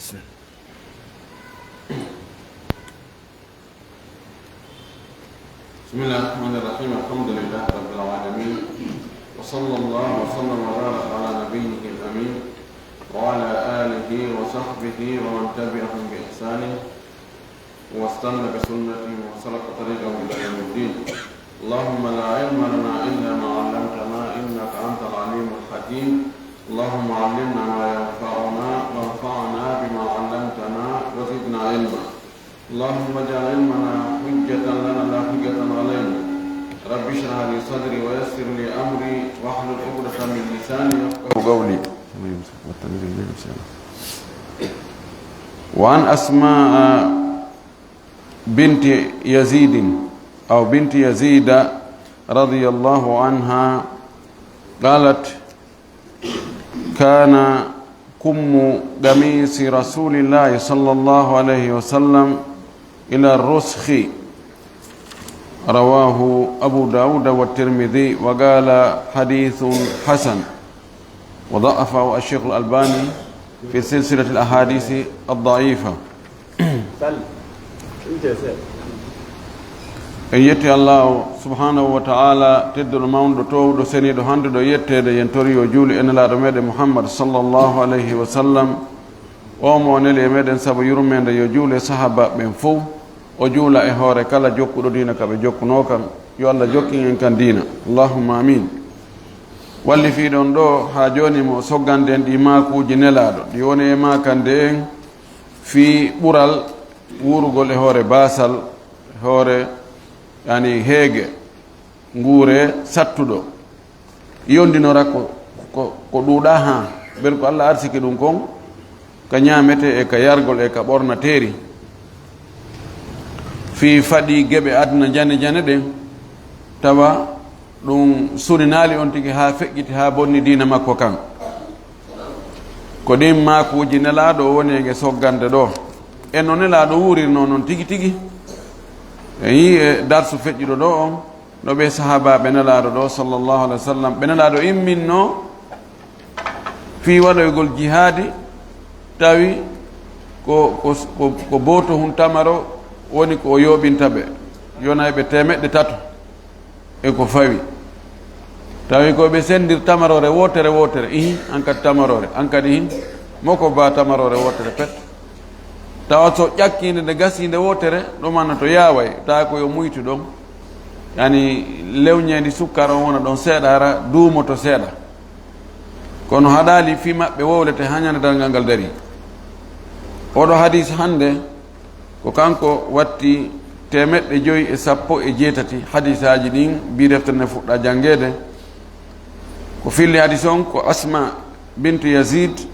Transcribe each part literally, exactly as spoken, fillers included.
بسم الله الرحمن الرحيم. الحمد لله رب العالمين. وصلى الله وسلم وبارك على نبيه الأمين وعلى آله وصحبه ومن تبعهم بإحسان واستن بسنته وسلك طريقه إلى يوم الدين. اللهم لا علم لنا إلا ما علمتنا إنك أنت العليم الحكيم. اللهم علمنا ما ينفعنا وانفعنا بما علمتنا وزدنا علما. اللهم اجعل علمنا حجة لنا لا حجة علينا. رب اشرح لي صدري ويسر لي أمري واحلل عقدة من لساني يفقهوا قولي. وعن أسماء بنت يزيد أو بنت يزيد رضي الله عنها قالت: كان كم قميص رسول الله صلى الله عليه وسلم إلى الرسخ. رواه أبو داود والترمذي وقال: حديث حسن. وضعفه الشيخ الألباني في سلسلة الأحاديث الضعيفة. En yetti Allahu subhanahu wa ta'ala, tedduɗo, mawnuɗo, toowuɗo, seniiɗo, handuɗo yetteede. Yen tori yo juuli e Nelaaɗo meɗen Muhammad sallallahu alayhi wa sallam. O mo o neli e meɗen sabu yurmeende, yo juule sahaba ɓen fow. O juula e hoore kala jokkuɗo diina ka ɓe jokkunoo kan. Yo Allah jokkin en kan diina. Allahumma amin. Walli fii ɗon ɗo haa jooni mo soggande en ɗi maakuuji Nelaaɗo, ɗi woni e maakande en fii ɓural wuurugol e hoore baasal, hoore, yani, heege, nguure sattuɗo. Yondinora ko, ko, ko ɗuuɗaa haa, ɓen ko Allah arsiki ɗum kon, ka ñaametee e ka yargol e ka ɓornateeri. Fii faɗi geɓe aduna jane jane ɗen, tawa ɗum suninaali on tigi haa feƴƴiti, haa bonni diina makko kan. Ko ɗin maakuuji Nelaaɗo o woni e nge soggande ɗo. E no Nelaaɗo wuurirnoo non tigi tigi. E yii e darsu feƴƴuɗo ɗo on, no ɓe sahaabaaɓe Nelaaɗo ɗo, sallallahu alaihi wa sallam, ɓe Nelaaɗo imminnoo fii waɗoygol jihaadi, tawi ko, ko, ko, ko booto hun tamaro woni ko o yooɓinta ɓe, yonay ɓe teemeɗɗe tato e ko fawi. Tawi ko ɓe sendir tamaroore wootere wootere, ihi, an kadi tamaroore, an kadi hin, moko ba tamaroore wootere pet. Tawa so ƴakkiinde nde gasiinde wootere, ɗum anna to yaaway, tawa ko yo muytu ɗon. Yani, lewñeendi sukkara on wona ɗon seeɗa, hara duumoto seeɗa. Kono haɗaali fii maɓɓe wowlete haa ñande darngal ngal darii. Oɗo hadiis hannde, ko kanko watti teemeɗɗe joyi e sappo e jeetati hadiisaaji ɗin, bii deftere nde fuɗɗaa janngeede. Ko filli hadiis on ko Asma bintu Yazid.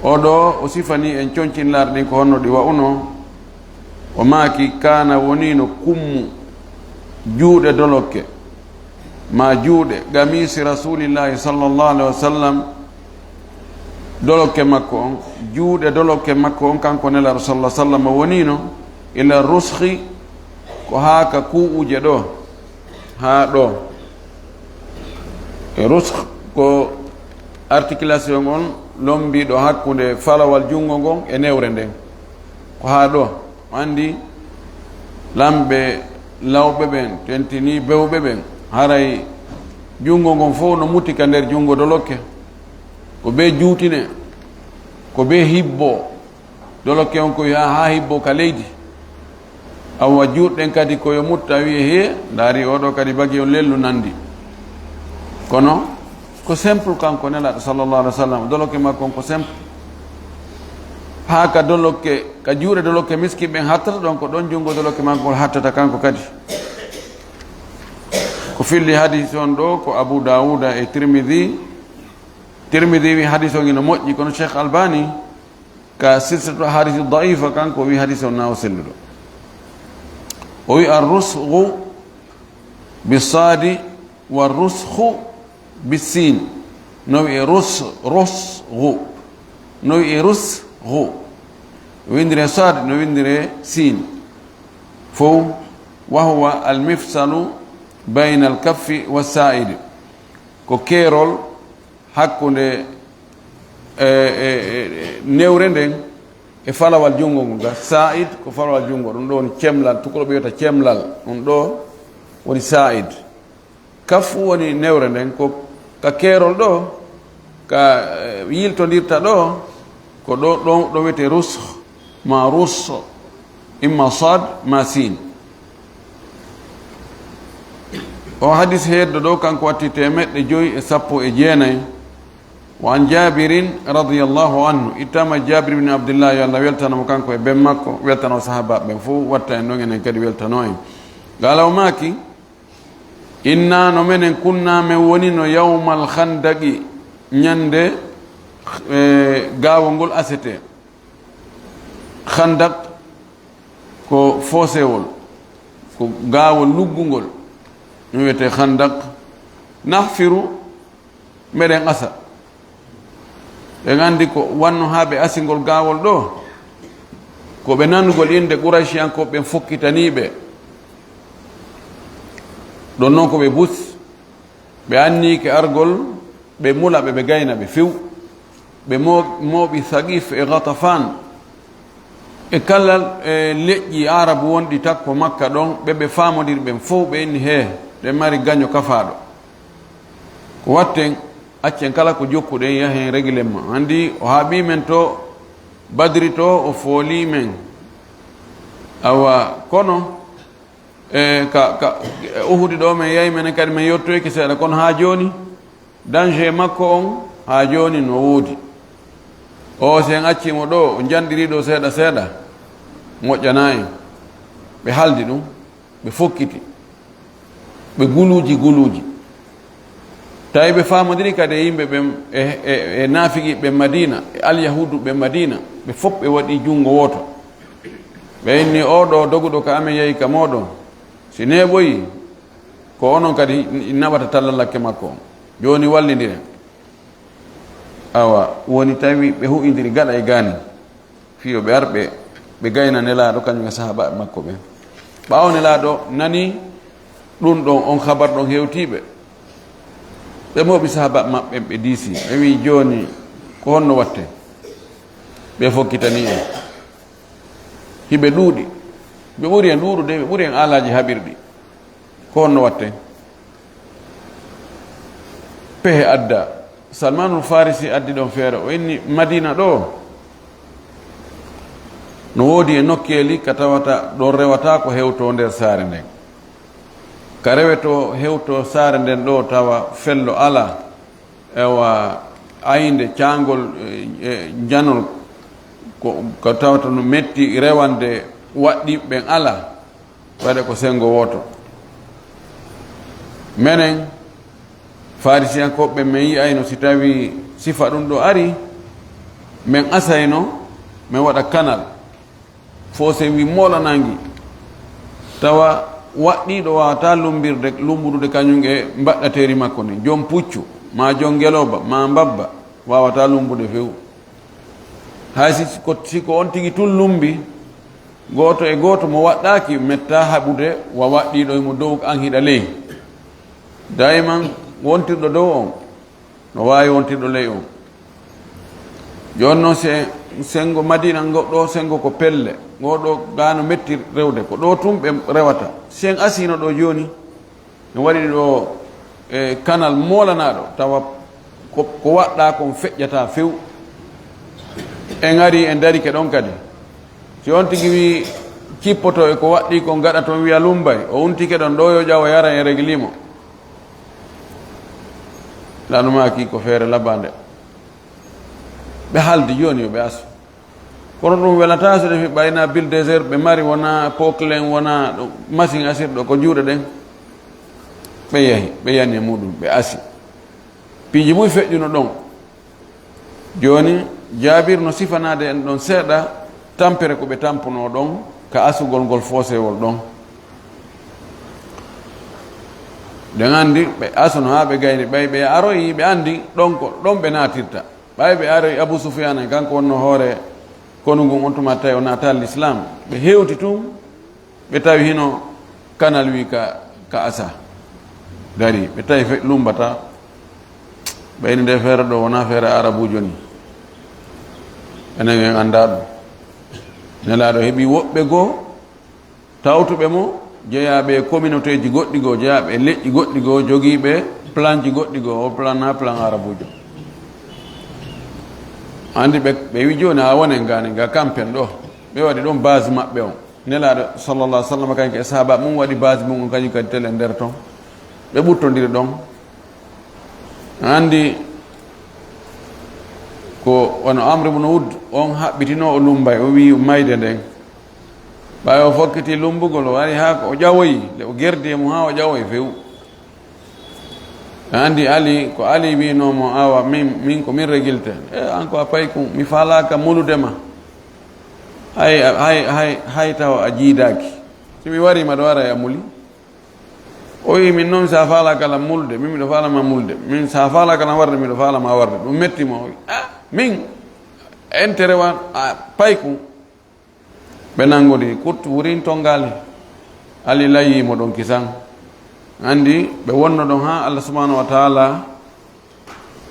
Oɗo o sifani en concinlaaɗo ɗin ko honno ɗi wa'unoo. O maaki, kaana woniino kummu juuɗe dolokke, ma juuɗe, qamiisi Rasuulillahi sallallahu alaihi wa sallam, dolokke makko on, juuɗe dolokke makko on, kanko Nelaaɗo sallallahu alaihi wa sallam, woniino ila ruskhi, ko haa ka kuu'uje ɗo, haa ɗo. E ruskh ko articulation on lombiiɗo hakkunde falawal junngo ngon e newre nden. Ko haa ɗo. O anndi lamɓe lawɓe ɓen, tentini bewɓe ɓen, haray junngo ngon fow no muti ka nder junngo dolokke. Ko bee juutine, ko bee hibboo. Dolokke on ko wi'a haa hibboo ka leydi. Awa juutɗen kadi ko yo mutta wi'e, hee, ndaari oɗo kadi bagi on lellu nandi. Kono ko simple kanko Nelaaɗo sallallahu alaihi wa sallam, dolokke makko on ko simple. Haa ka dolokke, ka juuɗe dolokke miskin ɓen hattata ɗon, ko ɗon junngo dolokke makko on hattata kanko kadi. Ko filli hadiis on ɗo ko Abu Daawuda e Tirmidhi. Tirmidhi wi hadiis on ina moƴƴi, kono Cheikh Albani ka silsilatu hadiisi daifa, kanko wi hadiisi on na o selluɗo. O wi arrusgu bi sadi wa rusxu bi sin. No wi e rus, rusgu. No wi e rusgu. Windire sad, no windire sin. Fow, wa huwa al mifsalu bayna al kaffi wa sa'idi. Ko keerol hakkunde e, e, e, e newre nden e falawal junngo ngon ga. Sa'id ko falawal junngo, ɗum ɗo woni cemlal, tukulɓe wiyata cemlal, ɗum ɗo woni sa'id. Kafu woni newre nden, ko ka keerol ɗo, ka, eh, yiltondirta ɗo, ko ɗo, ɗo, ɗo wiyetee rusx, ma russo, imma sad, ma sin. O hadis heeddo ɗo, kanko watti teemeɗɗe joy e sappo e jeenay. Wa an Jabirin radiyallahu anhu, ittama Jabir bin Abdillah, yo Allah weltano mo kanko e ben makko, weltano sahaabaaɓe ɓen fof, watta en ɗon, enen kadi weltano en. Qala, o maaki, inna, no menen, kunna, men wonino, yawmal khandaqi, ñande, eh, gaawol ngol asetee. Khandaq ko foosewol, ko gaawol luggungol, ɗum wiyetee khandaq. Nahfiru, meɗen asa. Ɓen anndi ko wanno haa ɓe asi ngol gaawol ɗo, ko ɓe nanugol innde Qurayshiyankooɓe ɓen fokkitanii ɓe. Ɗon non ko ɓe bus, ɓe anniike argol, ɓe mula ɓe, ɓe gayna ɓe few. Ɓe mo-, mooɓi Saqif e Ghatafan. E kala, e leƴƴi Aarabu wonɗi takko Makka ɗon, ɓe ɓe faamondiri ɓen fow, ɓe inni, "Hee, ɗen mari gaño kafaaɗo. Ko watten, accen kala ko jokkuɗen, yahen regilen ma." Anndi o haaɓii men to Badri to, o foolii men. Awa, kono, e, ka, ka, e Uhudi ɗo men yahi, menen kadi men yottoyke seeɗa, kono haa jooni, danger makko on haa jooni no woodi. O, si en accii mo ɗo, o njanɗirii ɗo seeɗa seeɗa, moƴƴanaa en. Ɓe haldi ɗum, ɓe fokkiti, ɓe guluuji guluuji. Tawi ɓe faamondiri kadi e yimɓe ɓen, e, e, e naafiqiiɓe Madiina, e alyahuudu ɓe Madiina, ɓe fof ɓe waɗi junngo wooto. Ɓe inni, "Oo ɗo doguɗo ka amen yahi ka mooɗon, si neeɓoyi, ko onon kadi naɓata tallalakke makko on. Jooni wallindiren." Awa, woni tawi ɓe hu'indiri gaɗa e gaani, fii yo ɓe ar ɓe, ɓe gayna Nelaaɗo, kañum e sahaabaaɓe makko ɓen. Ɓaawo Nelaaɗo nani ɗum ɗon, on habar ɗon hewtii ɓe, ɓe mooɓi sahaabaaɓe maɓɓe ɓen, ɓe diisi, ɓe wi'i, "Jooni, ko honno watten?" Ɓe fokkitanii en. Hiɓe ɗuuɗi. Ɓe ɓuri en ɗuuɗude, ɓe ɓuri en aalaaji haɓirɗi. Ko honno watten? Pehe adda. Salmanul Farisi addi ɗon feere. O inni, Madina ɗo, no woodi e nokkeeli ka tawata ɗon rewata ko hewtoo nder saare nden. Ka rewetoo hewtoo saare nden ɗo tawa fello alaa. Ewa, aynde, caangol, e, e, njanol, ko, ko tawata no metti rewande waɗɗiiɓe ɓen alaa, waɗe ko senngo wooto. Menen, Farisiyankooɓe ɓen, men yi'ayno si tawii sifa ɗum ɗo arii, men asayno, men waɗa kanal. Fof sen wi moolanangi, tawa waɗɗiiɗo waawataa lumbirde, lumbudude kañum e mbaɗɗateeri makko ndin. Jom puccu, maa jom ngelooba, maa mbabba, waawataa lumbude few. Hay si ko, si ko on tigi tun lumbi, gooto e gooto mo waɗɗaaki mettaa haɓude wa waɗɗiiɗo e mo dow an hiɗa ley. Dayman wontirɗo dow on, no waawi wontirɗo ley on. Jooni noon, se, senngo Madina ngo ɗo, senngo ko pelle, ngo ɗo gaa no metti rewde, ko ɗo tun ɓe rewata. Si en asiino ɗo jooni, en waɗi ɗo, e, kanal moolanaaɗo, tawa ko, ko waɗɗaa kon feƴƴataa few. En ari, en darike ɗon kadi. Si on tigi wi cippoto e ko waɗɗii kon gaɗa toon, wiya lumbay, o untike ɗon ɗo, yo ƴawo yara, en regli mo. Lanu maaki ko feere labande. Ɓe haldi jooni yo ɓe asu. Kono ɗum welataa so ɓe mbi ɓayna bulldozer ɓe mari, wona poklen, wona ɗum machine asirɗo ko juuɗe ɗen. Ɓe yahi, ɓe yani e muɗum, ɓe asi. Piiji buy feƴƴuno ɗon. Jooni, Jaabir no sifanaade en ɗon seeɗa tampere ko ɓe tampunoo ɗon ka asugol ngol foosewol ɗon. Ɗen anndi ɓe asuno haa ɓe gayni, ɓay ɓe aroyi, ɓe anndi ɗon ko ɗon ɓe naatirta. Ɓay ɓe aroyi Abu Sufyaan en, kanko wonno hoore konu ngun on tuma, tawi o naataali Lislaam. Ɓe hewti tun, ɓe tawi hino kanal wi ka, ka asa. Dari, ɓe tawi fe-, lumbata. Ɓayni nde feere ɗo wona feere Arabuujo ni. Enen en anndaa ɗum. Nelaaɗo heɓi woɓɓe goo, tawtuɓe mo, jeyaaɓe e communautéeji goɗɗi goo, jeyaaɓe e leƴƴi goɗɗi goo, jogiiɓe planji goɗɗi goo, o plan na plan arabuujo. Anndi ɓe, ɓe wi jooni haa wonen gaani ga kampen ɗo, ɓe waɗi ɗon base maɓɓe on. Nelaaɗo sallallahu alaihi wasallam kañum e sahaaba mum waɗi base mum on kañum kadi tele nder ton. Ɓe ɓuttondiri ɗon. Anndi ko wano Amr ibn Wudd on haɓɓitino o lumbay, o wi mayde nden. Ɓay o fokkiti lumbugol, o ari haa ko o ƴawoyi, nde o gerdi e mum haa o ƴawoyi few. Anndi Ali, ko Ali wino mo, "Awa, min, min ko min regilte." "E, an ko a paykun, mi faalaaka mulude ma. Hay, hay, hay, hay tawa a jiidaaki. Si mi wari ma ɗo ara a muli." O wi, "Min noon, sa faalaaka lan mulde, min miɗo faala ma mulde. Min sa faalaaka lan warde, miɗo faala ma warde." Ɗum metti mo. O wi, "Ah, min, intérêt wa, a paykun." Ɓe nanngodiri, kuttu wurin tonngaali. Ali layii mo ɗon kisan. Anndi ɓe wonno ɗon haa Allah subhanahu wa taala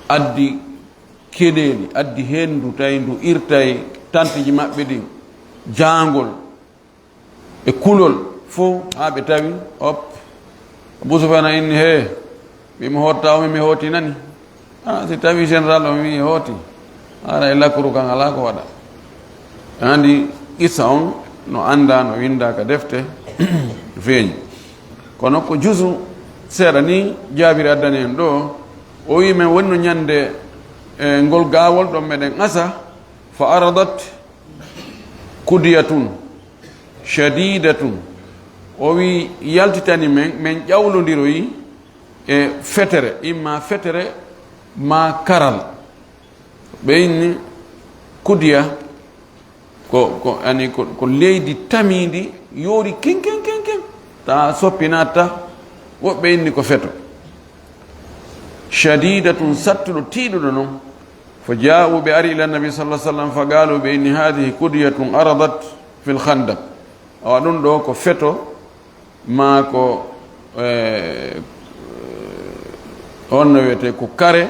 addi keɗeeli, addi henndu, tawi ndu irtay tantiji maɓɓe ɗin, jaangol e kulol fof, haa ɓe tawi, op, Abu Sufyana inni, "He, wi mi hotta o, mi, mi hoti nani." Ah, si tawi général o mi hooti, ara e lakuru kan alaa ko waɗa. Anndi qissa on no anndaa, no winndaa ka defte, feeñi. Kono ko juzu seeɗa ni Jaabiri addani en ɗo, o wi men wonno ñannde, e, ngol gaawol ɗon meɗen asa, fa aradat kudiyatun shadidatun. O wi yaltitani men, men ƴawlondiroyi e fetere, imma fetere ma karal. Ɓe inni kudiya ko, ko, ani ko, ko leydi tamiindi yoori ken, ken, ken, ken. Ta soppi natta, woɓɓe inni ko feto. Shadidatun, sattuɗo, tiiɗuɗo non. Fa jaa'u, ɓe ari ila nabi sallallahu alaihi wasallam, fa qaalu, ɓe inni, "Hadhihi kudiyatun aradat fil khandaq." Awa ɗum ɗo ko feto, maa ko, eh, honno wiyetee, ko kare,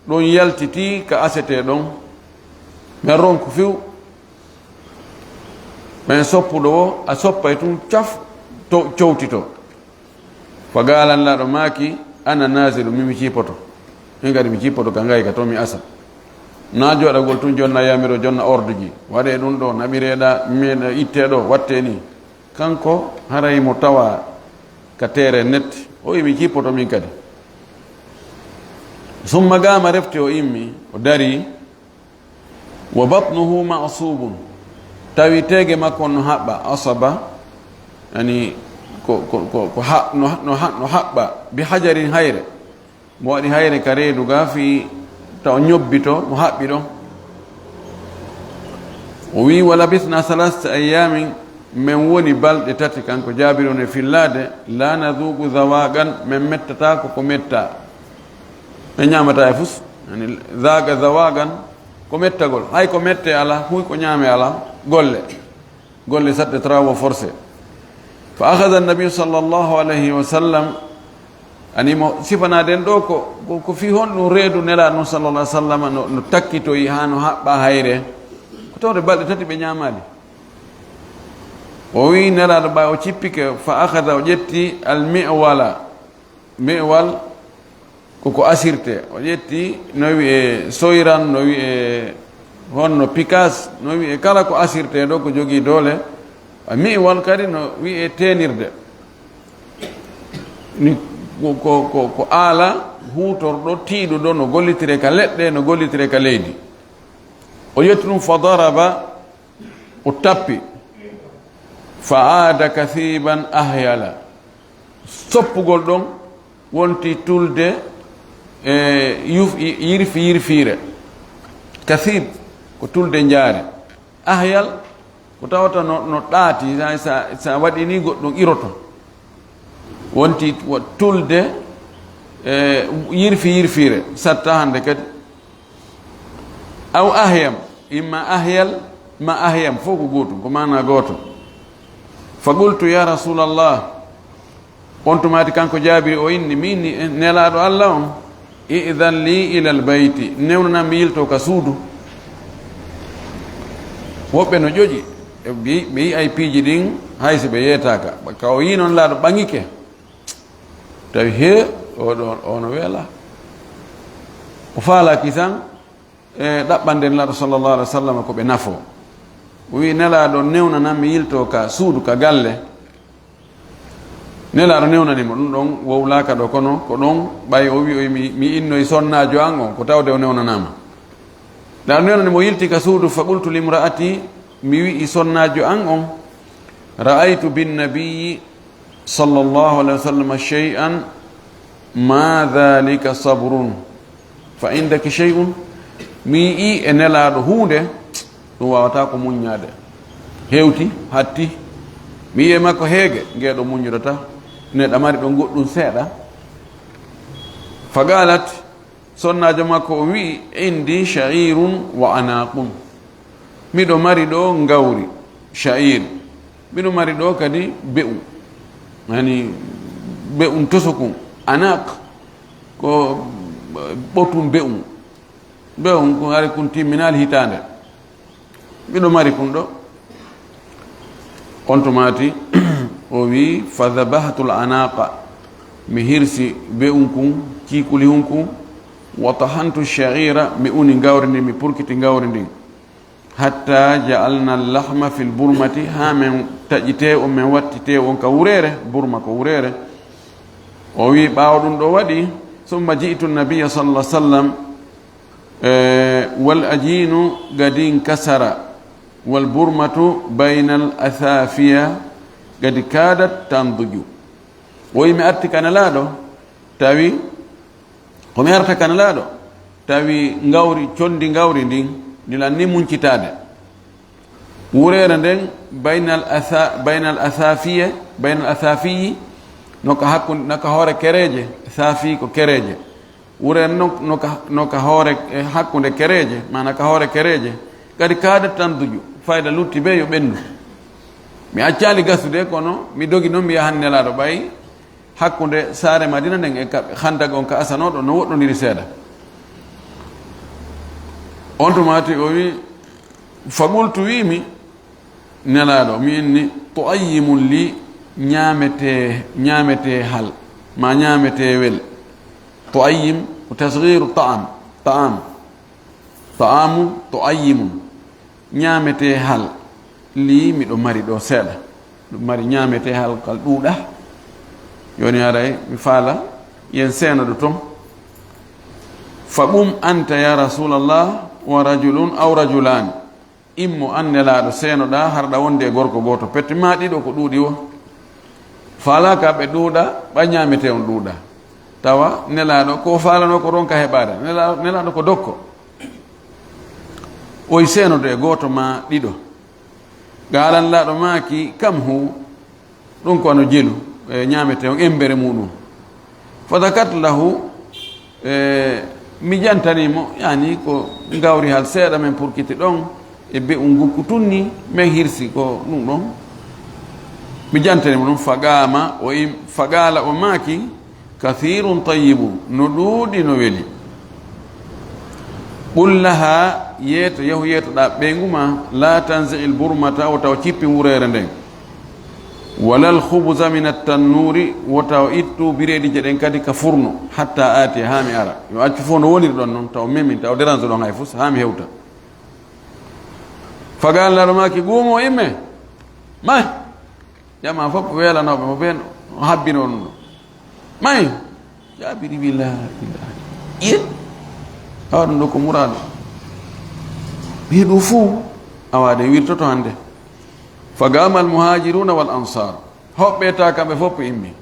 ɗum yaltiti ka asete ɗon. Men ronku few. Men soppuɗo wo, a soppay tun caf, to, cowtito. Fa qaalan, laaɗo maaki, "Ana nazilu, mi, mi cippoto. Min kadi mi cippoto ka ngay ka to mi asa." Na jooɗagol tun jonna yamiro, jonna orduji. Waɗee ɗum ɗo, naɓireɗa, min itte ɗo, watte ni. Kanko haray mo tawa ka tere net. O wi, "Mi cippoto min kadi." Summa qama, refti o immi, o dari. Wa batnuhu ma'subun. Tawi teege makko no haɓɓa, asaba, yani ko, ko, ko, ko ha-, no, no ha-, no haɓɓa, bi hajarin, hayre. Mo waɗi hayre ka reedu ga fii ta o ñobbito, mo haɓɓi ɗon. O wi, "Wa labisna salasata ayyamin, men woni balɗe tati," kanko Jaabir on e fillaade, "la nadhuqu dhawaqan, men mettataako ko metta." Men ñaamata e fus, yani, zaqa zawaqan, ko mettagol. Hay ko mette ala, huy ko ñaame ala, golle. Golle saɗɗe, travaux forcés. Fa akhadha an-nabi sallallahu alayhi wa sallam, ani mo sifanaaden ɗo ko, ko, ko fii honɗum reedu Nelaaɗo sallallahu alayhi wa sallam no, no takkitoyi haa no haɓɓa hayre. Ko tawde balɗe tati ɓe ñaamaali. O wi Nelaaɗo ɓay o cippike, fa akhadha, o ƴetti al-mi'wala. Mi'wal ko ko asirte. O ƴetti no wi'e soyran, no wi'e honno pikas, no wi'e kala ko asirte ɗo ko jogii doole. A mi'wal kadi no wi'e teenirde. Ni ko, ko, ko, ko aala huutorɗo, tiiɗuɗo, no gollitire ka leɗɗe, no gollitire ka leydi. O ƴetti ɗum, fa daraba, o tappi. Fa aada kathiban ahyala. Soppugol ɗon wonti tulde, e, yuf-, yirfi yirfiire. Kathib ko tulde njaare. Ahyal ko tawata no, no ɗaati, sa, sa, sa waɗi ni goɗɗum iroto. Wonti wa-, tulde, e, yirfi yirfiire, satta hannde kadi. Aw ahyam, imma ahyal, ma ahyam, fof ko gootum, ko maana gooto. Fa qultu, "Ya Rasulallah," on tumaati kanko Jaabiri o inni, "Mi inni, eh, Nelaaɗo Allah on, i'dhan li ilal bayti, newnanam mi yilto ka suudu." Woɓɓe no ƴoƴi, ɓe yi'i piiji ɗin, hay si ɓe yeetaaka. Ka o yi'i non Nelaaɗo ɓaŋike, tawi hee, oɗo, o no weela. O faalaaki tan, e ɗaɓɓande Nelaaɗo sallallahu alaihi wasallam ko ɓe nafoo. O wi'i, "Nelaaɗo, newnanan mi yiltoo ka suudu, ka galle." Nelaaɗo newnani mo, ɗum ɗon wowlaaka ɗo, kono ko ɗon ɓay o wi'oy, "Mi, mi innoy sonnaajo an on," ko tawde o newnanaama. Nelaaɗo newnani mo, yilti ka suudu, "Fa qultu limra'ati, mi wi'i sonnaajo an on, ra'aytu bin nabiyyi sallallahu alaihi wasallam shay'an ma dhalika sabrun." Fa indaki shay'un, mi yi'i e Nelaaɗo huunde, ɗum waawataa ko muññaade. Hewti, hatti. Mi yi'i e makko heege, ngeeɗo muññodata. Ne ɗa mari ɗon goɗɗum seeɗa. Fa qaalat, sonnaajo makko o wi'i, "Indi sha'irun wa anaqun." Miɗo mari ɗo ngawri, sha'ir. Miɗo mari ɗo kadi be'u. Yani, be'un tosokun. Anaq ko ɓotun be'un. Be'un kun hari kun timminaali hitaande. Miɗo mari kun ɗo. On to maati, o wi'i, "Fa dhabahtu al-anaqa." Mi hirsi be'un kun, ciikulihun kun. "Wa tahantu sha'ira." Mi uni ngawri ndin, mi purkiti ngawri ndin. "Hatta ja'alna al-lahma fil burmati." Haa men taƴi teewu on, men watti teewu on ka wureere, burma ko wureere. O wi'i, ɓaawo ɗum ɗo waɗi, "Summa ji'tu nabiyya sallallahu alaihi wasallam, eh, wal ajinu gadin kasara, wal burmatu bainal athafiya gadi kadat tanduju." O wi'i, mi arti ka Nelaaɗo, tawi, ko mi arta ka Nelaaɗo, tawi ngawri, condi ngawri ndin, ndi lanni muncitaade. Wureere nden, bainal atha-, bainal athafiya, bainal athafiyi, no ka hakkunde, no ka hoore kereeje, safi ko kereeje. Wureere no, no ka, no ka hoore, eh, hakkunde kereeje, maana ka hoore kereeje. Kadi kaada tanduju, fayda lutti be yo ɓendu. Mi accaali gasude, kono mi dogi non mi yahan Nelaaɗo ɓay hakkunde saare Madina nden e ka, Khandak on ka asanooɗo no woɗɗondiri seeɗa. On tuma ti o wi, "Fa qultu," wi'imi, Nelaaɗo, mi inni, "Tu'ayyimun li, ñaamete, ñaamete hal, ma ñaamete wel." Tu'ayyim ko tasghiru ta'am, ta'am. Ta'amun tu'ayyimun. Ñaamete hal, li miɗo mari ɗo seeɗa. Ɗum mari ñaamete hal kal ɗuuɗa. Yoni haray mi faala, yen seenoɗo ton. "Fa qum anta ya Rasulallah wa rajulun aw rajulani." Immo an Nelaaɗo seenoɗa, harɗa wonde e gorko gooto, pette ma ɗiɗo ko ɗuuɗi wo. Faalaaka ɓe ɗuuɗa, ɓa ñaamete on ɗuuɗa. Tawa Nelaaɗo ko faalano ko ronka heɓaade. Nela-, Nelaaɗo ko dokko. Oy seenodo e gooto ma ɗiɗo. Gaalanlaaɗo maaki, "Kam hu?" Ɗum ko ano jelu, e, ñaamete on embere muɗum. Fa dhakartu lahu, e, mi jantani mo, yani ko ngawri hal seeɗa men purkiti ɗon, e be'u ngukku tunni, men hirsi ko ɗum ɗon. Mi jantani mo ɗum, fa qaama, o im-, fa qaala o maaki, "Kathirun tayyibun, no ɗuuɗi no weli." Qul laha, yeeto, yahu yeetoɗa ɓeyngu ma, la tanzi'il burmata, o taw cippin wureere nden. Walal khubuza min at-tannuri, wota o ittu bireedije ɗen kadi ka furno, hatta atiya, haa mi ara. Yo accu fof no woniri ɗon non, taw memin, taw dérange ɗon hay fus, haa mi hewta. Fa qaala, Nelaaɗo maaki, "Qumu, imme." May, jama fof weelanooɓe mo ɓen, o habbino ɗum ɗo. May, Jaabiri wi, "La ilaha illa." Iye, awa ɗum ɗo ko muraado. Ɓe ɗo fuu, awa ɗe wirtoto hannde. Fa qama al muhajiruna wal ansar. Hoɓɓe e taakaɓe fof immi.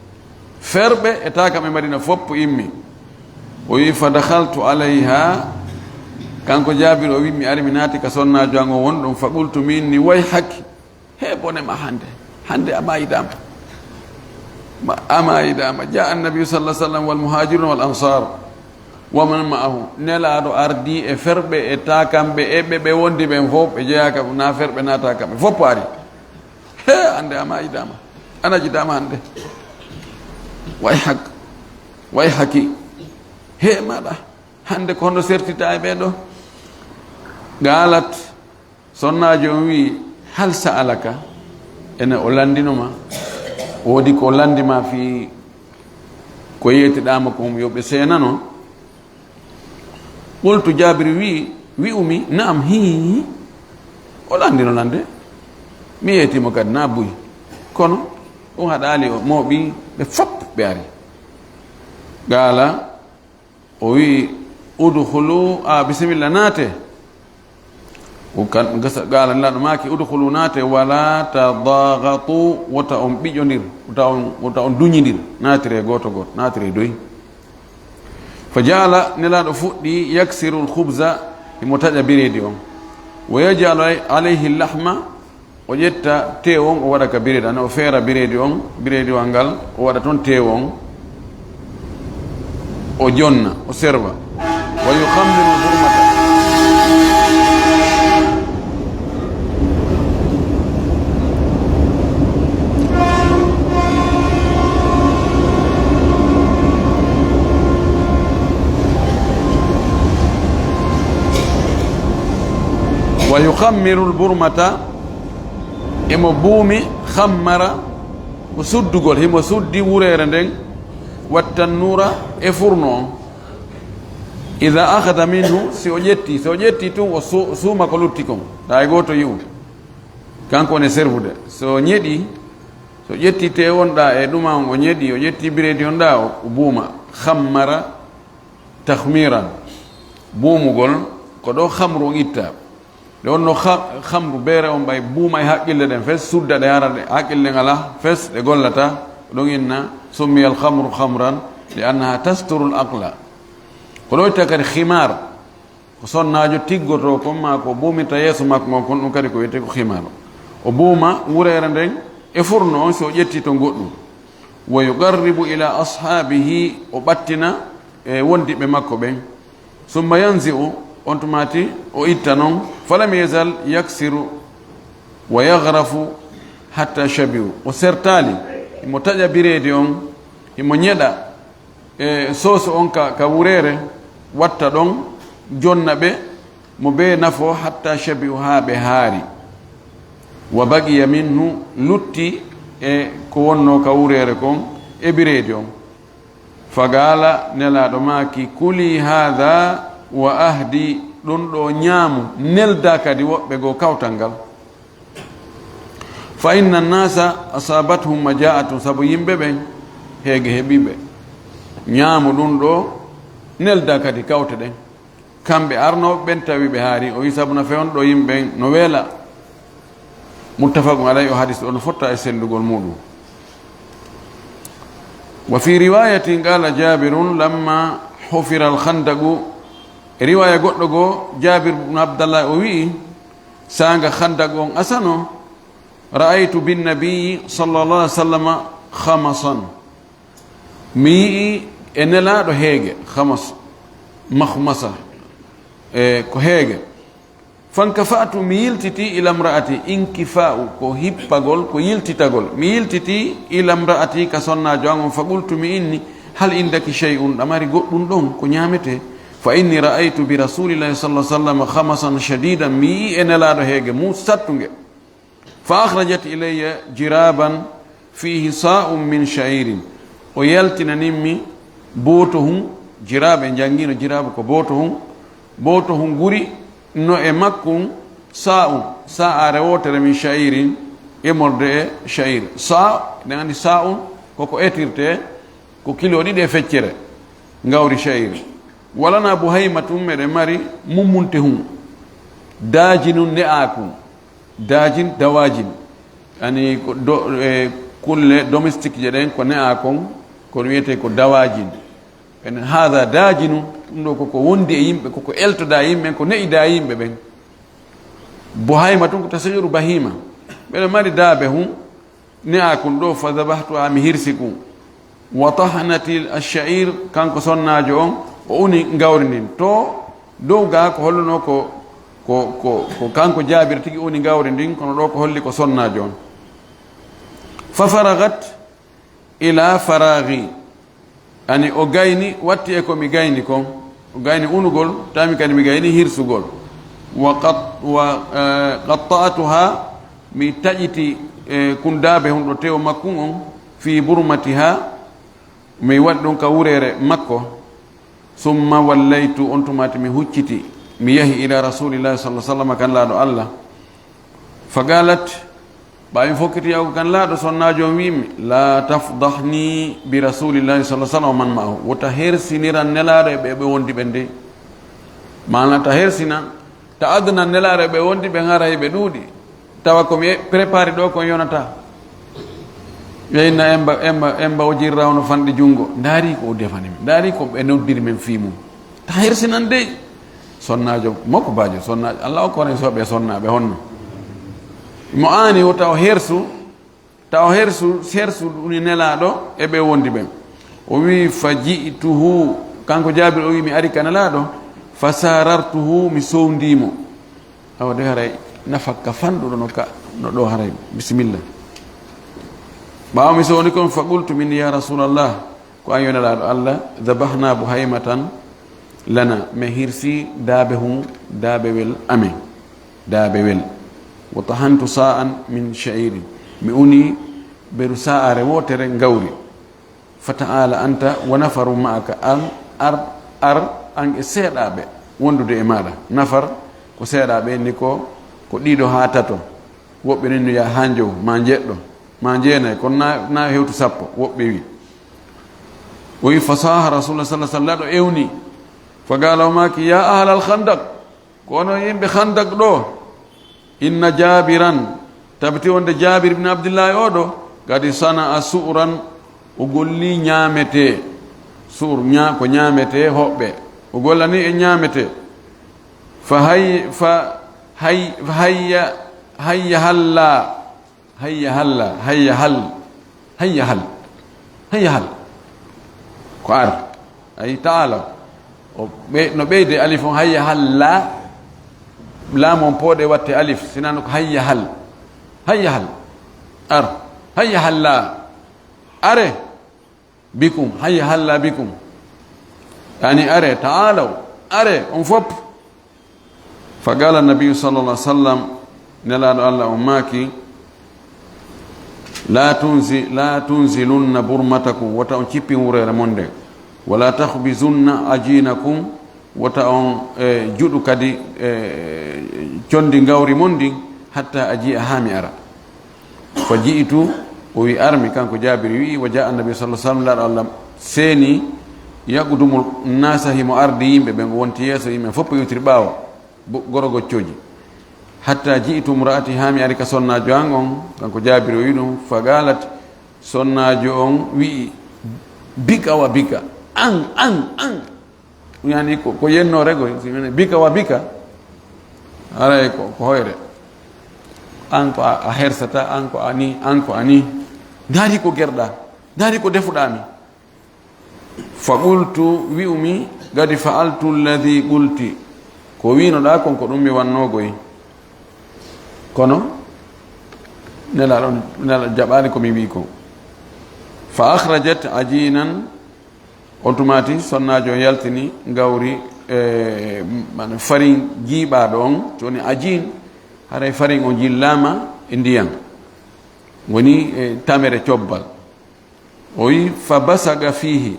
Ferɓe e taakaɓe Madina fof immi. O wi, "Fa dakhaltu alayha." Kanko Jaabir o wi, "Mi ari mi naati ka sonnaajo an o won ɗon, fa qultu," min ni, "Wayhaki." He bone ma hannde. Hannde a maayidama. Ma, a maayidama. Jaa annabi sallallahu alaihi wasallam wal muhajiruna wal ansar. Wa man ma'ahu. Nelaaɗo ardi e ferɓe e taakamɓe e ɓe, ɓe wondi ɓen fof, ɓe jeyaaka na ferɓe na taakamɓe. Fof ari. He, hannde a maayidama. A najidama hannde. Wayhak. Wayhaki. He maɗa. Hannde ko hono sertita e ɓee ɗo? Qaalat. Sonnaajo on wi'i, "Hal sa'alaka?" Ene o lanndino ma? Woodi ko lanndi ma fii ko yeetiɗaa mo kon, yo ɓe seenano? Qultu, Jaabir wi'i, wi'umi, "Na'am, hii." O lanndino lan de. Mi yeetii mo kadi, na buy. Kono ɗum haɗaali o mooɓi ɓe fop ɓe ari. Qaala, o wi'i, "Udkhulu, a, bisimilla, naate." O kan, gasa, qaala, Nelaaɗo maaki, "Udkhulu, naate, wala tadaghatu, wota on ɓiƴondir, wota on, wota on duñindir, naatire gooto gooto, naatire doy." Fa ja'ala, Nelaaɗo fuɗɗi, yaksiru al-khubza, himo taƴa bireedi on. Wa yaj'alu alayhi al-lahma, o ƴetta teewu on, o waɗa ka bireedi, ana o feera bireedi on, bireediwal ngal, o waɗa ton teewu on, o jonna, o serva. Wa yukhammiru al-burmata. Wa yukhammiru al-burmata, emo buumi, khammara, ko suddugol, himo suddi wureere nden, wa tannuura, e furno on. Idha akhadha minhu, si o ƴetti, si o ƴetti tun o su-, suuma ko lutti kon, ɗa e gooto yi'u. Kanko ne servude. So o ñeɗi, so ƴetti teewu on ɗa e ɗuma on, o ñeɗi, o ƴetti bireedi on ɗa, o, o buuma. Khammara takhmiran. Buumugol, ko ɗo khamru on itta. Nde wonno kha-, khamru beere on ɓay buuma e haqqille ɗen fes, sudda ɗe hara ɗe haqqille ngala fes, ɗe gollata, ko ɗon inna, summiyal khamru khamran, li annaha tasturul aqla. Ko ɗo itta kadi khimar, ko sonnaajo tiggotoo kon maa ko buumirta yeeso makko ngon kon, ɗum kadi ko wiyetee ko khimar. O buuma wureere nden e furno on si o ƴetti ton goɗɗum. Wa yuqarribu ila ashaabihi, o ɓattina e wondiɓɓe makko ɓen. Summa yanzi'u, on tumaati o itta non, falam yazal yaksiru wa yaghrafu hatta shabi'u. O sertaali, himo taƴa bireedi on, himo ñeɗa e sooso on ka, ka wureere, watta ɗon, jonna ɓe, mo bee nafo, hatta shabi'u, haa ɓe haari. Wa baqiya minhu, lutti e ko wonno ka wureere kon, e bireedi on. Faqaala, Nelaaɗo maaki, "Kuli haadha wa ahdi, ɗum ɗo ñaamu, nelda kadi woɓɓe goo kawtal ngal. Fa inna nnaasa asaabathum majaa'atun, sabu yimɓe ɓen heege heɓii ɓe. Ñaamu ɗum ɗo, nelda kadi kawte ɗen." Kamɓe arnooɓe ɓen tawi ɓe haari, o wi, "Sabu na fewndo ɗo yimɓe ɓen no weela." Muttafaqun alayhi, o hadis ɗo no fotta e sellugol muɗum. Wa fi riwayatin qala Jabirun lamma hufira al-khandaqu, e riwaya goɗɗo goo, Jabir ibn Abdallah o wi'i, sanga Khandaq on asano, ra'aytu bin nabiyyi sallallahu alaihi wasallam khamasan. Mi yi'i e Nelaaɗo heege, khamas, makhmasa, e ko heege. Fankafa'tu, mi yiltiti, ila mra'ati, inkifa'u, ko hippagol, ko yiltitagol. Mi yiltiti ila mra'ati, ka sonnaajo an on, faqultu, mi inni, hal indaki shay'un, ɗa mari goɗɗum ɗon, ko ñaametee? Fa inni ra'aytu bi rasulillahi sallallahu alaihi wasallam khamasan shadidan, mi yi'i e Nelaaɗo heege mu sattunge. Fa akhrajat ilayya jiraban fihi sa'un min sha'irin. O yaltinanimmi bootohun, jirab, en janngino jirabu ko bootohun, bootohun guri no e makkun sa'un, sa'are wootere min sha'irin, yemorde e sha'ir. Sa', eɗen anndi sa'un koko etirte, ko kilo ɗiɗi e feccere, ngawri sha'ir. Walana buhaymatun, meɗen mari mummunte hun, daajinun ne'aakun. Daajin, dawaajin. Ani ko do-, e, kulle domestique je ɗen ko ne'a kon, ko wiyetee ko dawaajin. En haada daajinu, ɗum ɗo koko wondi e yimɓe, koko eltoda yimɓe, ko ne'ida yimɓe ɓen. Buhayma tun ko tasghiru bahima. Ɓeɗo mari daabe hun, ne'a kun ɗo, fa dhabahtuha, mi hirsi kun. Wa tahanati ash-sha'ir, kanko sonnaajo on, o uni ngawri ndin. To dow ga ko holluno ko, ko, ko, ko kanko Jaabir tigi uni ngawri ndin, kono ɗo ko holli ko sonnaajo on. Fa faraghat ila faraghi. Ani o gayni, watti e ko mi gayni kon. O gayni unugol, tami kadi mi gayni hirsugol. وقط-، وقطعتها، mi taƴiti, eh, kun daabe hun ɗo tew makkun on, في برمتها, mi waɗi ɗum ka wureere makko. ثم وليت, on tumaati mi hucciti, mi yahi إلى رسول الله صلى الله عليه وسلم, kan laaɗo Allah. فقالت, ɓaawo mi fokkiti yahugo kan laaɗo, sonnaajo on wi'imi, لا تفضحني برسول الله صلى الله عليه وسلم ومن معه. Wota hersiniran nelaaɗo e ɓe, ɓe wondi ɓen dey. Maana ta hersina, ta adnan nelaaɗo e ɓe wondi ɓen haray ɓe ɗuuɗi. Tawa ko mi e-, prépare ɗo kon yonata. Yeyna emba, emba, emba o jirra ono fanɗi jungo. Ndaari ko o defani mi. Ndaari ko ɓe noddiri men fii mum. Ta hersinan dey. Sonnaajo, mokko baajo, sonnaajo. Allah o koren soɓe sonnaaɓe honno. Mo aani o taw hersu, taw hersu, hersu ɗuni nelaaɗo e ɓe wondi ɓen. O wi, فجئته, kanko Jaabir o wi, mi ari ka nelaaɗo, فساررته, mi sowndii mo. Awa de haray nafakka fanɗuɗo no ka, no ɗo haray. Bisimilla. Ɓaawo mi sowni kon, فقلت, min, يا رسول الله, ko an yo nelaaɗo Allah, ذبحنا بهيمة لنا, mi hirsi daabe hun, daabewel amen, daabewel. وطحنت صاعا من شعير, mi uni beru sa'are wootere ngawri. فتعال أنت ونفر معك, an, ar, ar, an e seeɗaaɓe wondude e maaɗa. Nafar ko seeɗaaɓe, ni ko, ko ɗiɗo haa tato. Woɓɓe nin no yaa haa njowo, maa njeɗɗo, maa njeenay, kono na, na hewtu sappo, woɓɓe wi. O wi, فصاح رسول الله صلى الله عليه وسلم, laaɗo ewni. فقال, o maaki, يا أهل الخندق, ko onon yimɓe Khandak ɗo, إن جابرا, tabiti wonde Jaabir ibn Abdillahi o ɗo, قد صنع سؤرا, o golli ñaametee. Su'ur, ña-, ko ñaametee hoɓɓe. O gollani e ñaametee. فهي، فهي، فهيا، هيا هلا. Hayya halla, hayya hal, hayya hal, hayya hal. Ko ar. Ay, ta'ala. O ɓe-, no ɓeyde alif on, hayya halla. Laam on pooɗe watte alif, sinano ko hayya hal. Hayya hal. Ar. Hayya halla. Are. Bikum, hayya halla bikum. Yani are, ta'alaw, are, on fop. فقال النبي صلى الله عليه وسلم, Nelaaɗo Allah on maaki, لا تنزل، لا تنزلن برمتكم, wota on cippin wureere mon nden, ولا تخبزن عجينكم, wota on, e, juɗu kadi, e, condi ngawri mon ndin, حتى أجيء, haa mi ara. فجئت, o wi armi, kanko Jaabir wi, وجاء النبي صلى الله عليه وسلم, Nelaaɗo Allah seeni, يقدم الناس, himo ardi yimɓe ɓen, o wonti yeeso yimɓe, fof o iwtiri ɓaawo, bo-, goro goccooji. حتى جئت امرأتي, haa mi ari ka sonnaajo an on, kanko Jaabir o wi ɗum, فقالت, sonnaajo on wi'i, بك وبك, an, an, an. Yani ko, ko yennoore goy, si wiyii bika wa bika, haray ko, ko hoyre. An ko a, a hersata, an ko a ni, an ko a ni. Ndaari ko gerɗaa, ndaari ko defuɗaa mi. فقلت, wi'umi, قد فعلت الذي قلت. Ko wi'unoɗaa kon, ko ɗum mi wannoo goy. Kono Nelaaɗo, Nelaaɗo jaɓaali ko mi wi'i kon. فأخرجت عجينا, on tumaati sonnaajo on yaltini ngawri, e, mana farin jiiɓaaɗo on, so woni ajiin, haray farin on jillaama e ndiyan. Woni, e, tamere cobbal. O wi, فبصق فيه,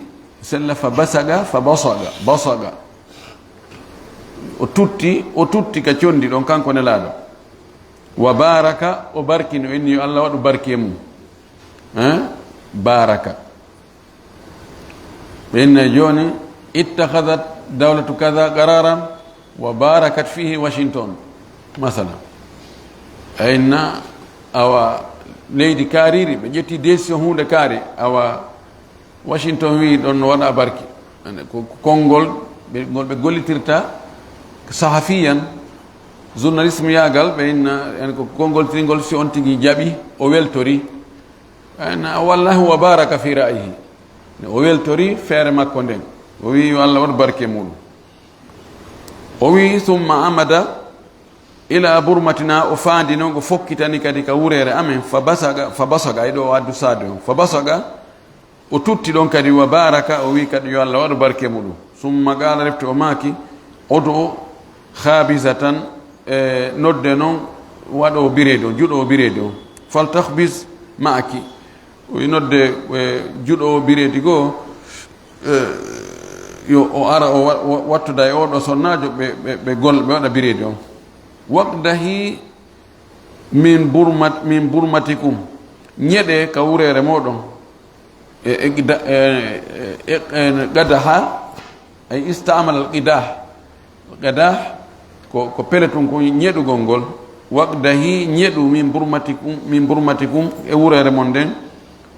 sella, فبصق, فبصق, بصق. O tutti, o tutti ka condi ɗon, kanko Nelaaɗo. وبارك, o barkini, o inni yo Allah waɗu barki e mum. Hein? بارك. Ɓe inna jooni, اتخذت دولة كذا قرارا وباركت فيه واشنطن. Masala. Ɓe inna, awa, leydi kaariri, ɓe ƴetti décision huunde kaari, awa, Washington wi'i ɗon no waɗa barki. Ane ko, ko konngol ɓe, ngol ɓe gollitirta sahafiyan, journalisme yaagal, ɓe inna, en ko konngol tingol si on tigi jaɓi, o weltori. Ɓe inna, والله وبارك في رأيه. Ne o weltori feere makko nden. O wi'i yo Allah waɗu barke muɗum. O wi'i, ثم عمد إلى برمتنا, o faandi non, o fokkitani kadi ka wureere amen, فبصق, فبصق, ay ɗo o addu saadu on, فبصق, o tutti ɗon kadi, وبارك, o wi'i kadi yo Allah waɗu barke muɗum. ثم قال, refti o maaki, ادع خابزة, e nodde noon waɗoowo bireedi on, juɗoowo bireedi on. "Fal takhbuz ma'aki." O wi nodde, e, juɗoowo bireedi goo, e, yo o ara, o wa-, wa-, wattoda e oo ɗoo sonnaajo, ɓe, ɓe, ɓe gol-, ɓe waɗa bireedi on. "Waqdahi min burmat-, min burmatikum." Ñeɗee ka wureere mooɗon. E, e, qida-, e, e, e, e, qadaha, ay ista'mal al qidah. Qidah ko, ko pele tun ko ñeɗugol ngol. "Waqdahi", ñeɗu, "min burmatikum", min burmatikum, e wureere mon nden.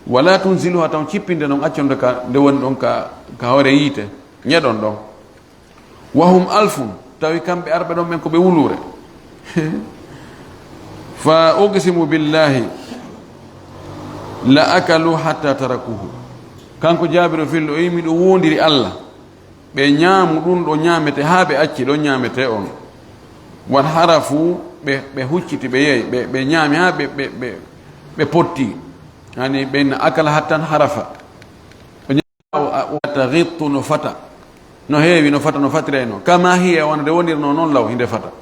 "Wala tunziluha", taw cippinde non, accon nde ka, nde woni ɗon ka, ka hoore yiite. Ñeɗon ɗon. "Wa hum alfun", tawi kamɓe arɓe ɗon ɓen ko ɓe wuluure. "Fa uqsimu billahi la akalu hatta tarakuhu." Kanko Jaabir o fillo, o wi, "Miɗo woondiri Allah, ɓe ñaamu ɗun ɗo ñaamete haa ɓe acci ɗon ñaamete on. Wan harafu", ɓe, ɓe hucciti, ɓe yehi, ɓe, ɓe ñaami haa ɓe, ɓe, ɓe, ɓe potti. Yani ɓe inna akala hattan harafa. O ñaama, o, o, "Taghittu", no fata. No heewi, no fata, no fatirayno. "Kama hiya", wano nde wonirno non law, hinde fata.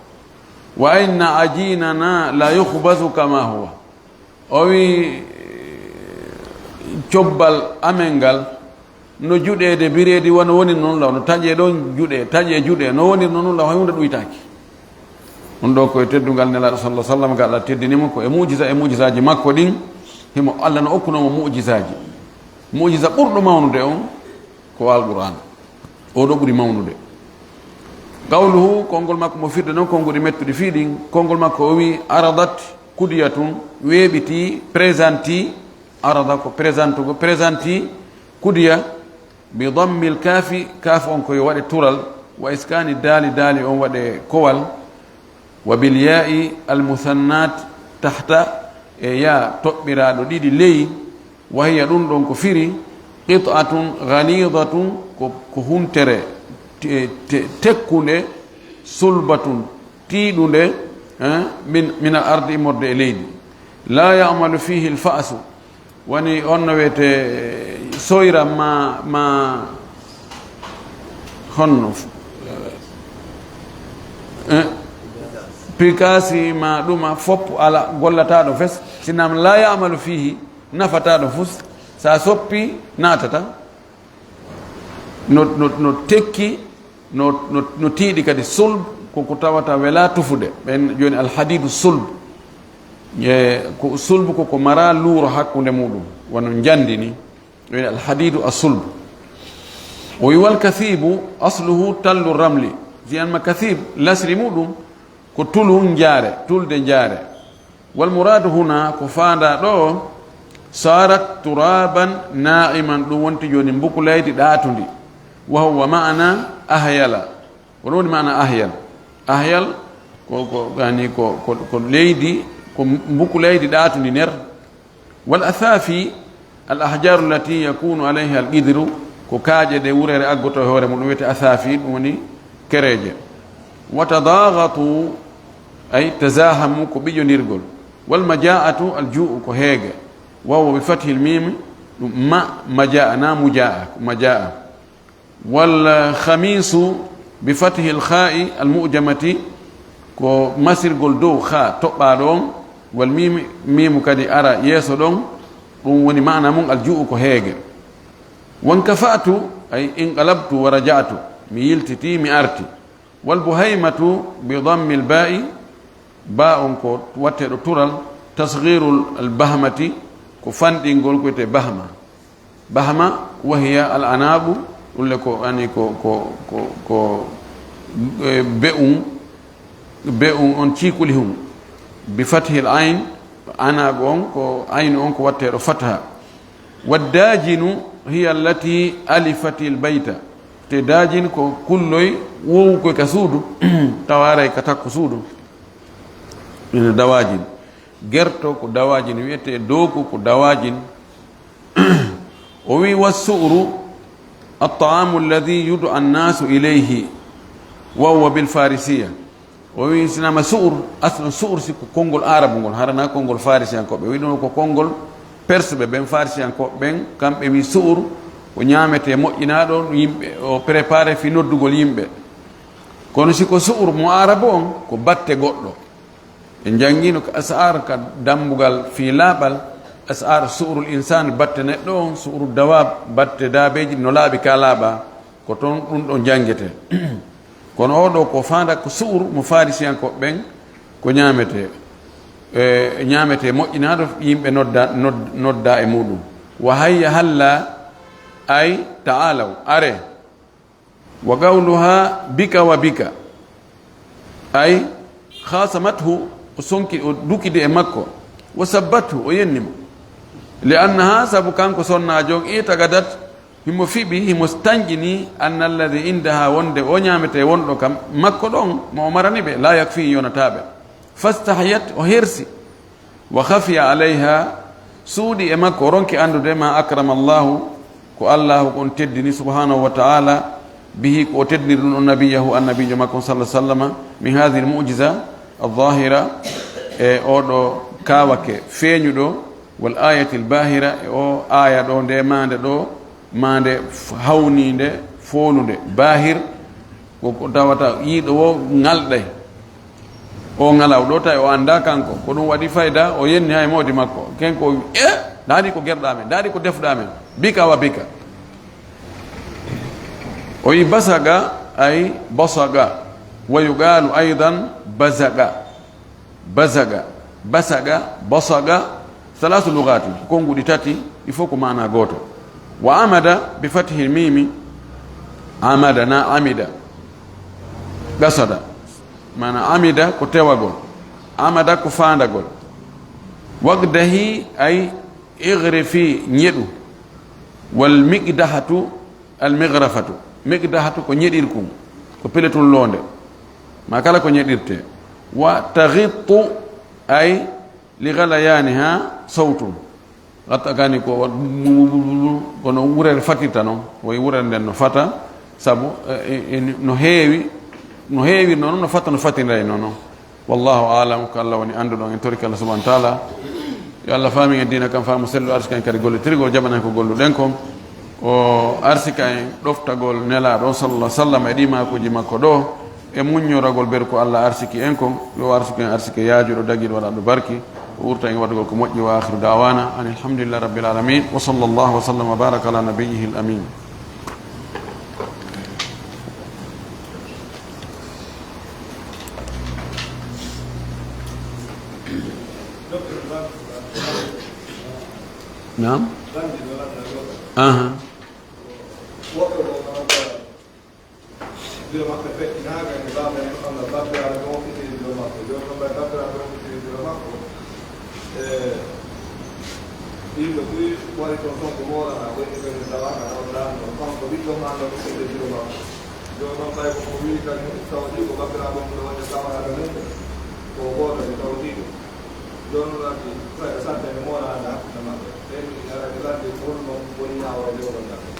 "Wa inna ajinana la yukhbazu kama huwa." O wi, "Cobbal amen ngal no juɗeede bireedi wano woni non law, no taƴe ɗon juɗe, taƴe juɗe, no woni non law, hay hunde ɗuytaaki." On ɗo ko e teddungal Nelaaɗo sallallahu alaihi wasallam, ngal Allah teddini mo, ko e mu'jiza e mu'jizaaji makko ɗin, himo Allah no okkuno mo mu'jizaaji. Mu'jiza ɓurɗo mawnude on ko Alqur'aan. O ɗo ɓuri mawnude. Qawluhu, konngol makko mo firde non konnguɗi mettuɗi fii ɗin, konngol makko o wi, "Aradat kudiyatun", weeɓiti, présenti, arada ko présentugo, présenti, kudiya, bi dammil kaafi, kaaf on ko yo waɗe tural, wa iskani daali, daali on waɗe kowal, wa bil yaa'i al musannat tahta, e yaa toɓɓiraaɗo ɗiɗi ley, wa hiya ɗum ɗon ko firi, qit'atun ghalidatun, ko, ko huntere te-, te-, tekkunde, sulbatun tiiɗunde, eh, min, min al ardi, immorde e leydi. La ya'malu fihi al fa'su, woni on no wiyetee soyra ma, ma honno, eh, pikaasi ma ɗuma fof ala gollataaɗo fes, sinam la ya'malu fihi, nafataaɗo fus, sa soppi naatata. No, no, no tekki, no, no, no tiiɗi kadi. Sulb ko ko tawata wela tufude. Ɓen jooni alhadidu sulb. E ko sulb ko ko mara luuro hakkunde muɗum, wano njandi ni. Jooni alhadidu a sulb. O wi wal kathibu asluhu tallu ramli. Si an ma kathib, lasri muɗum ko tulu njaare, tulde njaare. Wal muradu huna, ko faanda ɗo, sarat turaban na'iman, ɗum wonti jooni mbukulaydi ɗaatundi. Wa huwa ma'ana ahyala. Ko ɗum woni ma'ana ahyal. Ahyal ko, ko, yani ko, ko, ko leydi, ko mbukulaydi ɗaatundi nder. Wal athafi al ahjaru allati yakunu alayha al qidru, ko kaaƴe ɗe wurere aggoto e hoore mum, ɗum wiyete athafi, ɗum woni kereeje. Wa tadaghatu, ay tazahamu, ko ɓiƴondirgol. Wal maja'atu al ju'u, ko heege. Wa huwa bi fathil mim, ɗum ma, majaa, na mujaa, ko majaa. Wal khamisu bi fathil kha'i al mu'jamati, ko masirgol dow kha toɓɓaaɗo on, wal mimi, mimu kadi ara yeeso ɗon, ɗum woni maana mum al ju'u ko heege. Wankafa'tu, ay inqalabtu wa raja'tu, mi yiltiti, mi arti. Wal buhaymatu bi dammil ba'i, ba on ko watteɗo tural, tasghirul al bahmati, ko fanɗingol ko wiyetee bahma. Bahma, wa hiya al anabu, ɗum le ko, ani ko, ko, ko, ko, e, be'un, be'un on cikulihun. Bi fathil ayn, anabu on ko, aynu on ko watteɗo fatha. Wa dajinu hiya allati alifatil bayta. Te dajin ko kulloy wowu koy ka suudu, tawaray ka takko suudu. Ina dawajin. Gerto ko dawajin wiyetee, dooku ko dawajin. O wi, "Wa su'ru at-ta'amu alladhi yud'a an-nasu ilayhi, wa huwa bil farisiya." O wi, sinama su'ur, asno su'ur si ko konngol arabu ngol, harana konngol farisiyankooɓe. O wi ɗum ko konngol persɓe ɓen, farisiyankooɓe ɓen, kamɓe wi su'ur ko ñaametee moƴƴinaaɗo, yimɓe o préparé fi noddugol yimɓe. Kono si ko su'ur mo Aarabu on, ko batte goɗɗo. En njanngiino ko as'ar ka dambugal fii laaɓal, as'ar su'urul insaan, batte neɗɗo on, su'uru dawaab, batte daabeeji no laaɓi ka laaɓa, ko toon ɗum ɗon janngetee. Kono oo ɗoo ko faanda ko su'ur mo Farisiyankooɓe ɓen ko ñaametee, e, ñaametee moƴƴinaaɗo yimɓe nodda, nod-, nodda e muɗum. Wa hayya halla ay ta'aalaw, are. Wa qawluha bika wa bika. Ay, khasamathu, o sonki, o dukidi e makko. Wa sabbathu, o yenni mo. Li annaha, sabu kanko sonnaajo on, i'taqadat, himo fiɓi, himo tanƴini, anna alladhi indaha, wonde o ñaametee wonɗo kam makko ɗon, mo o marani ɓe, la yakfi, yonataaɓe. Fastahyat, o hersi. Wa khafiya alayha, suuɗi e makko, o ronki anndude ma akrama Allahu, ko Allahu on teddini subhanahu wa ta'ala, bihi, ko o teddiniri ɗum on nabiyahu, annabiijo makko on sallallahu alaihi wasallam, min hadhihi al-mu'jiza al-zahira, e oɗo kawake feeñuɗo, wal ayati al-bahira, e o aya ɗo, nde maande ɗo, maande f-, hawninde, foolunde, bahir, ko, ko tawata yiiɗo wo ŋalɗay. O ŋalaw ɗo tawi o anndaa kanko. Ko ɗum waɗi fayda, o yenni hay moodi makko. Ken ko, "E, ndaari ko gerɗa men, ndaari ko defɗa men. Bika wa bika." O yi basaga, ay basaga. Wa yuqalu aydan bazaga. Bazaga, basaga, basaga. Salasu lugati, ko konnguɗi tati, ɗi fof ko maana gooto. Wa amada bi fathil mimi, amada na amida. Qasada. Maana amida ko tewagol. Amada ko faandagol. Waqdahi ay igrifi, ñeɗu. Wal miqdahatu al migrafatu. Miqdahatu ko ñeɗirkun. Ko peletun loonde. Ma kala ko ñeɗirte. Wa taghittu ay li ghalayaniha sawtun. Gatta kani ko wa-, kono wurere fatirta noon, woy wurere nden no fata, sabu, e, e, e, no heewi, no heewir noon, no fata, no fatiray noon. Wallahu a'lam, ko Allah woni annduɗo, en torike Allah subhanahu wa ta'ala. Yo Allah faamin en diina kan faamu sellu, arsika en kadi gollitirgol, jaɓana en ko golluɗen kon. O arsika en ɗoftagol Nelaaɗo on sallallahu alaihi wasallam e ɗi maakuuji makko ɗo. E muññoragol ɓeru ko Allah arsiki en kon, yo arsuku en arsike yaajuɗo, dagiiɗo, waɗaɗo barki, o wurta en waɗugol ko moƴƴi. Wa akhiru da'wana anil hamdulillahi rabbil alamin. Wa sallallahu wa sallam wa baraka ala nabiyyihil amin. Naam. Aha. Biro makko feƴƴinaaka e baaba en, kono bappiraaɓe ɓe okkitiri biro makko. Jooni noon, ɓay bappiraaɓe ɓe okkitiri biro makko, e yimɓe buy wari toon, toon ko moolana, woni ɓe min tawaaka ɗo, ɗaano ɗo. Kanko ɓiɗɗo maa ɗo okkitiri biro makko. Jooni noon, ɓay ko ko wii kadi, tawa ɗi ko bappiraaɓe mum ɗo woni tawaaka ɗo, ko gooto e tawa ɗiɗo. Jooni noon, ɓay ɓe sante ɓe moolana hakkunde maɓɓe. Ɓen ina ladde, ladde, ko honno woni ñaawooɓe o ɗon ladde?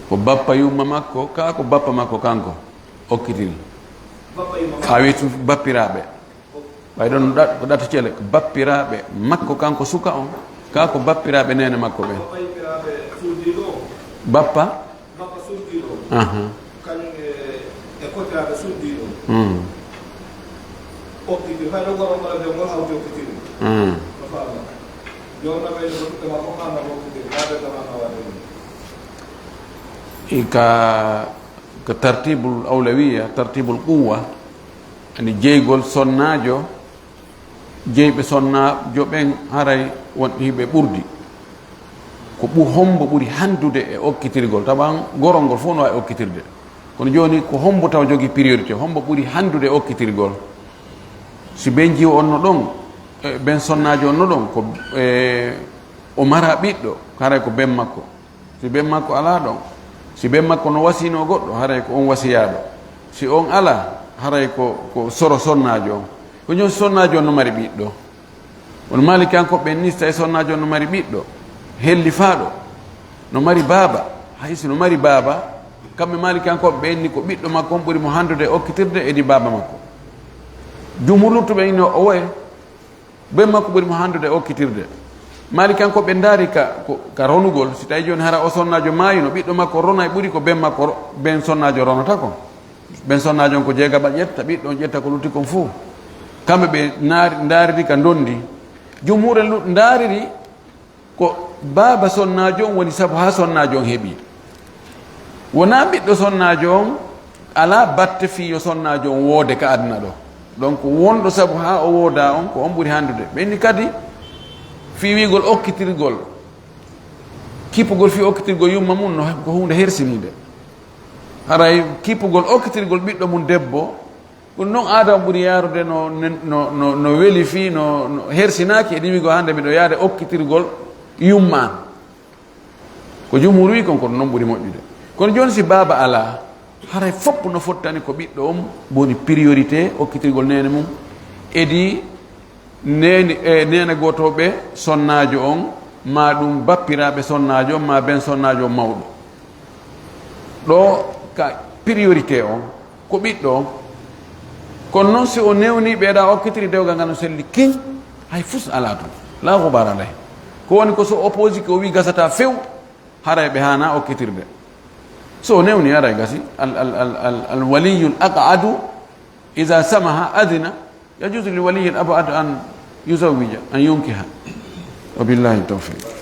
Ko bappa yumma makko, kaa ko bappa makko kanko? Okkitiri. Bappa yumma makko. A wiyi tun bappiraaɓe. Ɓay ɗon ɗa-, ko ɗato cele, ko bappiraaɓe makko kanko suka on, kaa ko bappiraaɓe neene makko ɓen? Bappa yippiraaɓe suudiiɗo o. Bappa? Bappa suudiiɗo o. Aha. Kañum e, e kotiraaɓe suudiiɗo o. Mm. Okkitiri, hay ɗo goron ɓala ɓe ngol hawti okkitiri. Mm. No faama. Jooni no ɓeyde ko ɓiɓɓe makko hannda ko okkitiri, kaa ɓe gam hannda waɗde ɗum. I ka Ko tartibul awlawiya, tartibul quwwa, ani jeygol sonnaajo, jeyɓe sonnaajo ɓen haray won hiɓe ɓurdi. Ko ɓu-, hombo ɓuri handude e okkitirgol? Tawa gorol ngol fof no waawi okkitirde. Kono jooni ko hombo taw jogii priorité? Hombo ɓuri handude e okkitirgol? Si ben jiwo on no ɗon, e ben sonnaajo on no ɗon, ko, e, o mara ɓiɗɗo, haray ko ben makko. Si ben makko alaa ɗon, si ben makko no wasiyno goɗɗo, haray ko on wasiyaaɗo. Si on alaa, haray ko, ko soro sonnaajo on. Ko jooni sonnaajo on no mari ɓiɗɗo. Kono Maalikankoɓe ɓen ni, si tawi sonnaajo on no mari ɓiɗɗo, hellifaaɗo, no mari baaba, hay si no mari baaba, kamɓe Maalikankoɓe ɓen ni ko ɓiɗɗo makko on ɓuri mo handude e okkitirde e di baaba makko. Jumhur luttuɓe ino o woye. Ben makko ɓuri mo handude e okkitirde. Maalikankoɓe ndaari ka, ko, ka ronugol, si tawi jooni hara o sonnaajo maayino, ɓiɗɗo makko ronay ɓuri ko ben makko ro-, ben sonnaajo ronata kon. Ɓen sonnaajo on ko jeegaɓa ƴetta, ɓiɗɗo on ƴetta ko lutti kon fof. Kamɓe ɓe naari, ndaariri ka ndondi. Jumhuur en lu-, ndaariri ko baaba sonnaajo on woni sabu haa sonnaajo on heɓi. Wonaa ɓiɗɗo sonnaajo on alaa batte fii yo sonnaajo on woode ka aduna ɗo. Donc wonɗo sabu haa o wooda on ko on ɓuri handude. Ɓe inni kadi fii wiigol okkitirgol, kippugol fii okkitirgol yumma mun no ko huunde hersinunde. Haray kippugol okkitirgol ɓiɗɗo mun debbo, ɗum non aada on ɓuri yaarude no, no, no, no weli fii, no, no hersinaaki e ɗiwigol hannde miɗo yaade okkitirgol yumma an. Ko jumhur wi kon, kono non ɓuri moƴƴude. Kono jooni si baaba alaa, haray fof no fottani ko ɓiɗɗo on woni priorité okkitirgol neene mum. Edi neene, e neene gootooɓe sonnaajo on, maa ɗum bappiraaɓe sonnaajo on, maa ben sonnaajo on mawɗo. Ɗo ka priorité on, ko ɓiɗɗo on. Kono non si o newni ɓeeɗa okkitiri dewgal ngal no selli kin, hay fus alaa ton. La gubara alay. Ko woni ko so opposé ko o wi gasata few, haray ɓe haana okkitirde. So o newni haray gasi, al, al, al, al, al waliyul aq'adu iza samaha adina, yajuzu li waliyil ab'ad an yuzawwija, an yunkiha. Wa billahi tawfiq.